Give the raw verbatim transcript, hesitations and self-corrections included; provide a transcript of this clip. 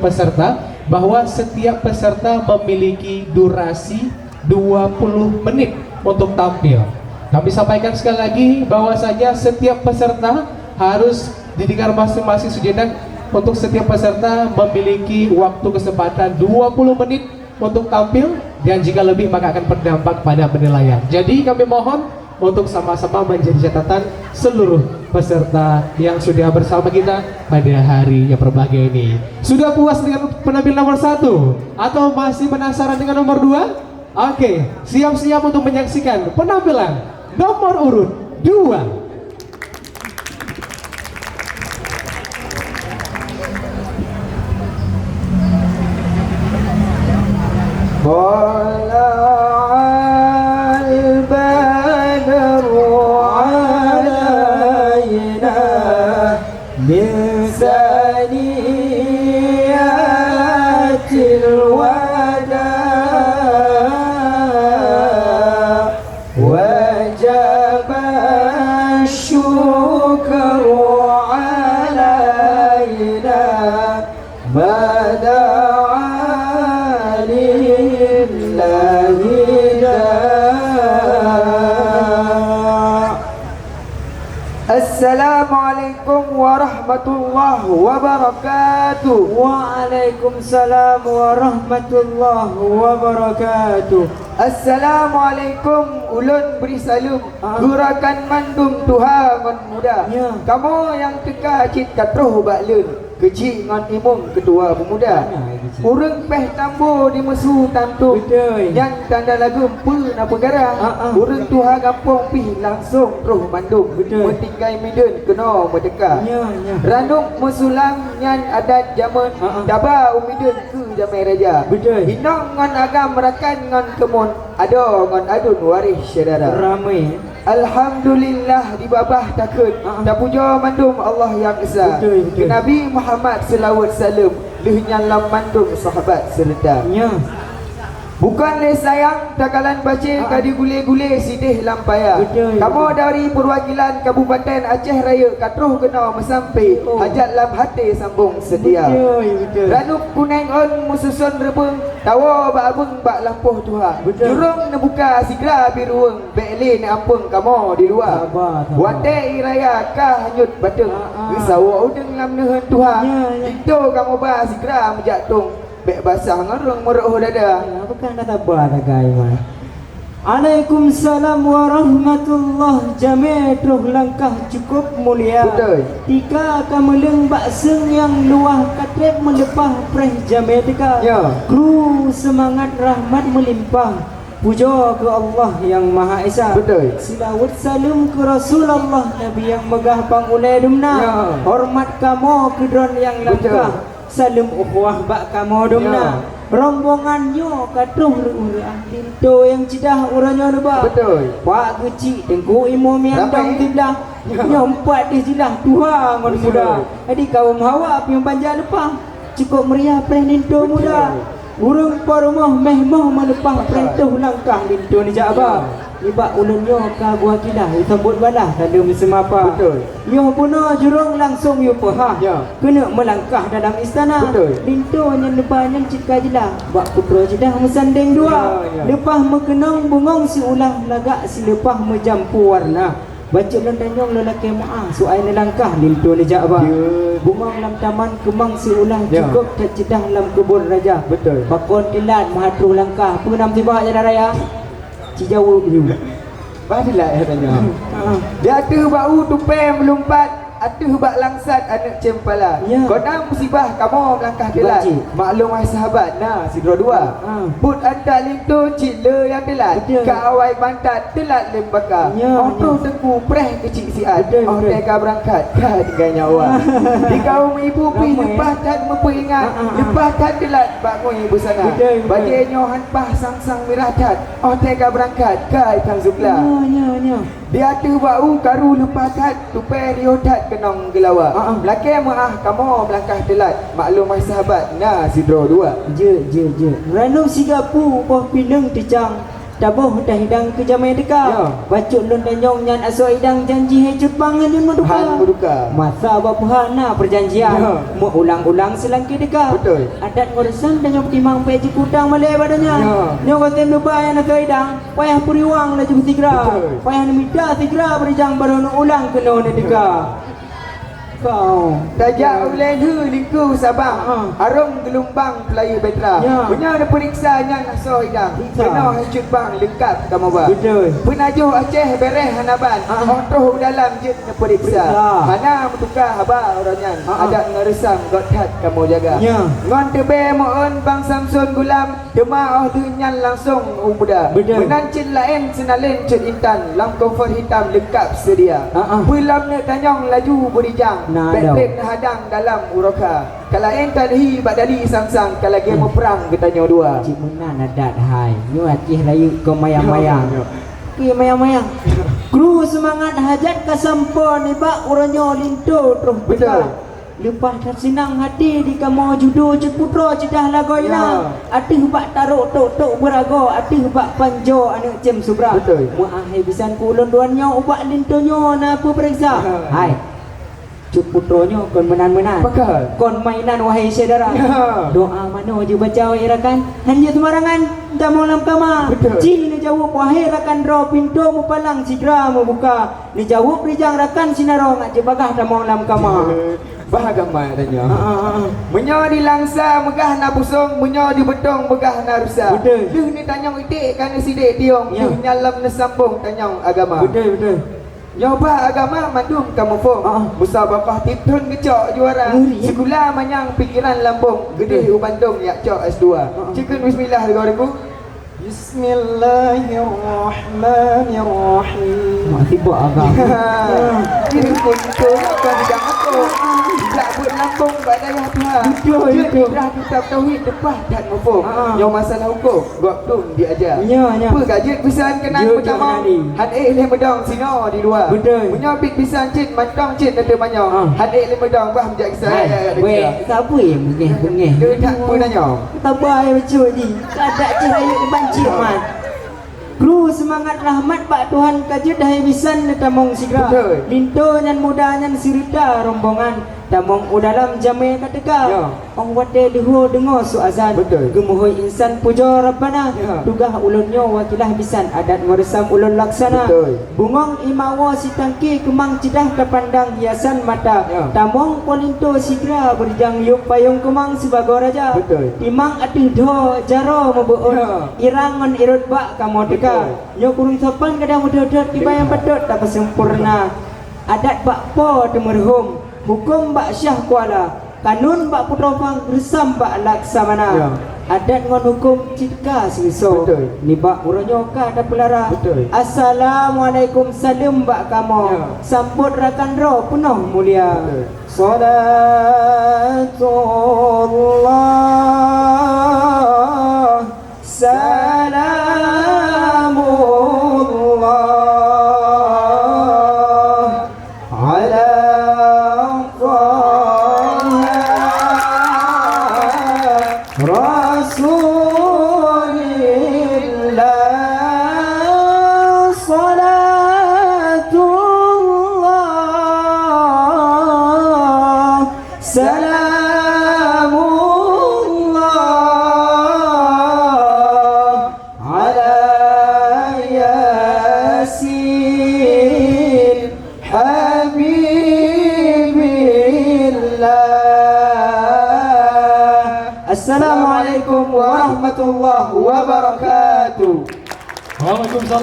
peserta bahwa setiap peserta memiliki durasi dua puluh menit untuk tampil. Kami sampaikan sekali lagi bahwasanya setiap peserta harus didengar masing-masing sejenak. Untuk setiap peserta memiliki waktu kesempatan dua puluh menit untuk tampil, dan jika lebih maka akan berdampak pada penilaian. Jadi kami mohon untuk sama-sama menjadi catatan seluruh peserta yang sudah bersama kita pada hari yang berbahagia ini. Sudah puas dengan penampilan nomor satu? Atau masih penasaran dengan nomor dua? Oke, siap-siap untuk menyaksikan penampilan nomor urut dua. طلع البدر علينا من ثنيات الوداع وجب الشكر علينا ما دعا لله داع. Assalamualaikum warahmatullahi wabarakatuh. Waalaikumsalam warahmatullahi wabarakatuh. Assalamualaikum, ulôn bri saleuem. Ah. Gurakan mandum tuha ngon muda. Ya. Kamoe nyang teuka cit ka troh bak lôn. Keuchik ngon imum keutua peumuda. Hana keuchik. Ureueng péh tambo dimeusu tantu. Beutôi. Nyan tanda lagoem peue na peugara. Ah, ah. Ureueng tuha gampông pih langsong troh mandum. Beutôi. Meutinggai mideuen keunoe meuteuka. Nyo, nyo. Ranub meusulang nyan adat jameun. Ah, ah. Taba u mideuen keu jamé raja. Beutôi. Inong ngon agam rakan ngon keumuen. Adoe ngon aduen waréh syedara. Ramé. Alhamdulillah di babah takheun, ah, tapujoe mandum Allah nyang esa. Beutôi, beutôi. Keu Nabi Muhammad seulaweuet saleuem, lheueh nyan lam mandum sahabat seureuta. Nya. Bukon lé sayang takalon pacé, ah, ka digulé-gulé sidéh lam paya. Beutôi, beutôi. Kamoe dari peuwakilan Kabupaten Aceh Rayeuk ka troh keunoe meusampé, oh, hajat lam haté sambong seutia. Beutôi, beutôi. Ranub kunéng ôn meususon reubeueng, tawoe bak abeueng bak lampôh tuha. Beutôi. Jurông neubuka sigra biruweueng. Bék lé neuampeueng kamoe di luwa. Saba, saba. Watée ie raya ka hanyut bateueng. Ah, ah. Geusawoe udeueng lam neuheun tuha. Nya, nya. Linto kamoe ba sigra meujak tông. Bék basah ngon rhung meurôh dada. Ya, bukan dah saba sagai, Mak. Alaikumsalam warahmatullah. Jamé troh langkah cukup mulia. Beutôi. Tika ka meuleueng bak seueng nyang luwah ka trép meuleupah préh jamé teuka. Ya. Kru seumangat rahmat meulimpah. Pujoe keu Allah Nyang Maha Esa. Beutôi. Seulaweuet saleuem keu Rasulullah, Nabi nyang meugah pang ulée dumna. Ya. Horeumat kamoe keu droe nyang langkah. Beutôi. Saleuem ukhuwah bak kamoe dumna. Ya. Rombongan nyoe ka troh reueh-reueh linto nyang ceudah uroe nyoe neuba. Beutôi. Pak Geuchik, Teungku Imum nyang dong siblah. Ya. Nyoe empat deh jilah tuha ngon muda. Beutôi. Jadi kawöm hawa piôh banja leupah. Cukup meriah préh linto muda. Beutôi. Ureueng po rumoh méh moh meuleupah préh toh langkah linto neujak ba. Ya. Nibak ulôn nyoe ka buah kilah, disambot balah saleuem seumapa. Beutôi. Yoh bunoe jurông langsong yue peuhah. Ya. Keuneuk meulangkah dalam istana. Beutôi. Linto nyang neuba nyan cit ka jilah. Bak putroe jidah meusandeng dua. Ya, ya. Leupah meukeunong bungong siulah lagak sileupah meujampu warna. Bacut lôn tanyong lôn lakée meuáh, soai neulangkah linto neujak ba. Ya. Bungong lam taman keumang siulah. Ya. Cukup that ceudah lam keubon raja. Beutôi. Pakon teulat meuhat troh langkah, peue nam sibak jalan raya? Ci jaweueb laju. Bah teulat, eh, tanyong. Ah. Di ateueh bak u tupée meulumpat, ateueh bak langsat aneuk ceumpala. Ya. Kona musibah kamoe meulangkah teulat. Sibak cit. Maklum wahai sahabat, na sidroe dua. Ah. Buet antak linto cit le nyang teulat. Beutôi. Ka awai bantat teulat lé baka. Ya, ya. Óh troh teungku préh keuchik siat. Beutôi, beutôi. Óh teuka beurangkat ka tinggai nyawa. Di kawöm ibu pih leupah that meupeuingat. Ah, ah, ah. Leupah that teulat bak ngui busana. Beutôi, beutôi. Bajée nyoe han paih sang-sang mirah that. Óh teuka beurangkat ka itam sukla. Ya, ya, ya. Di ateueh bak u karu leupah that, tupée riôh that keunong geulawa. Ah, ah. Lakée meuáh kamoe meulangkah teulat, maklum wahai sahabat na sidroe dua. Jeuet, jeuet, jeuet. Ranub sigapu boh pineung teucang, Taboh dah idang keu jamé teuka. Ya. Bacut lôn tanyong nyan asoe idang janji hai cut pang ngon jeuet meuduka. Han meuduka. Masa bak peuhah na peujanjian. Ya. Meuulang-ulang seulangké teuka. Beutôi. Adat ngon reusam tanyoe peutimang bèk jikutang malèe bak donya. Ya. Nyoe goh tem neuba nyan asoe idang, payah peuriwang laju sigra. Beutôi. Payah neumita sigra beurijang barô neuulang keunoe neuteuka. Kau. Tajak ulèe lheueh lingku Sabang, ah, arông geulumbang peulayeue bahtera. Ya. Meunyoe neupeuriksa nyan asoe idang, periksa. Keunoe hai cut pang leungkap kamoe ba. Beutôi. Peunajoh Aceh bèrèh hana ban, ah, óh troh u dalam jeuet neupeuriksa. Periksa. Hana meutuka haba uroe nyan, ah, ah, adat ngon reusam göt that kamoe jaga. Ya. Ngon teubèe meu'ôn Bang Samson Gulam, teuma óh lheueh nyan langsong u muda. Beutôi. Meunan cit laén seunalén cut intan, lam kofor hitam leungkap seudia. Ah, ah. Peulom neuk tanyong laju beurijang, nah, bèk trép neuhadang dalam uroe kha. Ka laén tan hi bak dali sang-sang, ka lagèe, hmm, meuprang geutanyoe dua. Cit meunan adat hai, nyoe Aceh rayeuk kon mayang-mayang. Ya, ya. Oke, mayang-mayang. Kru seumangat hajat ka sampoe nibak uroe nyoe linto troh teuka. Beutôi. Leupah that seunang haté di kamoe judo cut putroe ceudah lagoina. Ya. Ateueh bak tarok tok-tok beuragoe, ateueh bak panjoe aneuk cém subra. Beutôi. Meu'ah hai bisan keu ulôn dua nyoe ubak linto nyoe na peupareksa. Ya. Hai. Cut putroe nyoe kon meunan-meunan. Pakon? Kon mainan wahai syedara. Ya. Doa manoe jibaca wahai rakan, han jeuet seumarangan tamong lam kama. Beutôi. Ci neujaweueb wahai rakan droe, pintoe meupalang sigra meubuka. Neujaweueb rijang rakan sinaroe ngat jibagah tamong lam kama. Bah agama tanyoe. Ha, ha, ha. Meunyoe di Langsa meugah na busong, meunyoe di Beutong meugah na rusa. Beutôi. Lheueh neutanyong iték ka neusidek tiong, ya, lheueh nyan lom neusambong tanyong agama. Beutôi, beutôi. Nyoe bah agama mandum ka muphom. Ha, ha. Musabaqah tiep thon geucok juara. Ngeri, ya? Sikula manyang pikeran lambong, geudeh, beutôi, u Bandung jak cok S dua. Ha, ha. Ci kheun bismillah, deungoe. Bismillahirrahmanirrahim. Mak sibak agam. Kira pun betul apa tidak betul. Tidak buat lambung bak dayah Tuhan. Betul, betul. Kitab tauhid leupah dan mufum. Ah. Nyoe masalah hukum, gop tum diajar. Ya, ya. Apa gajit bisan keunan pertama? Han ék lé meudong sinoe di luar. Betul. Meunyoe bit bisan cit mantong cit nanti manyong. Ah. Han ék lé meudong bah meujak kisah. Hai, ya, ya, weh, ya. Sabe beungeh-beungeh. Dia tak pun nanya. Sabar ya, becut jih. Kadak cit rayeuk iban cit man. Kru seumangat rahmat bak Tuhan ka jeuet hai bisan neutamong sigra. Betul. Linto nyan muda nyan seureuta rombongan tamong u dalam jamé ka teuka. Ya. Óh watèe leuhô deungoe su azan. Betul. Geumeuhôi insan pujoe Rabbana. Ya. Tugaih ulôn nyoe wakilah bisan adat ngon reusam ulôn laksana. Betul. Bungong imawoe sitangké keumang ceudah tapandang hiasan mata. Ya. Tamong po linto sigra beurijang yup payong keumang sibagoe raja. Betul. Timang ateueh dhoe jaroe meubeuôt. Ya. Irang ngon irot bak kamoe teuka. Betul. Nyoe kureueng sopan kadang meudot-dot kiban nyang patôt tapeuseumpurna. Adat bak po teumeureuhôm, huköm bak syah kuala. Kanun bak putroe phang, reusam bak laksamana. Ya. Adat ngon huköm cit ka seuleusoe. Betul. Nibak uroe nyoe ka tapeulara. Betul. Assalamualaikum, saleuem bak kamoe. Ya. Sambot rakan droe peunoh mulia. Betul. Salatullah. Salamullah ala Taha Rasulillah. Salatullah. Salamullah ala Yasin Habibillah. Assalamualaikum warahmatullahi wabarakatuh. Waalaikumsalam.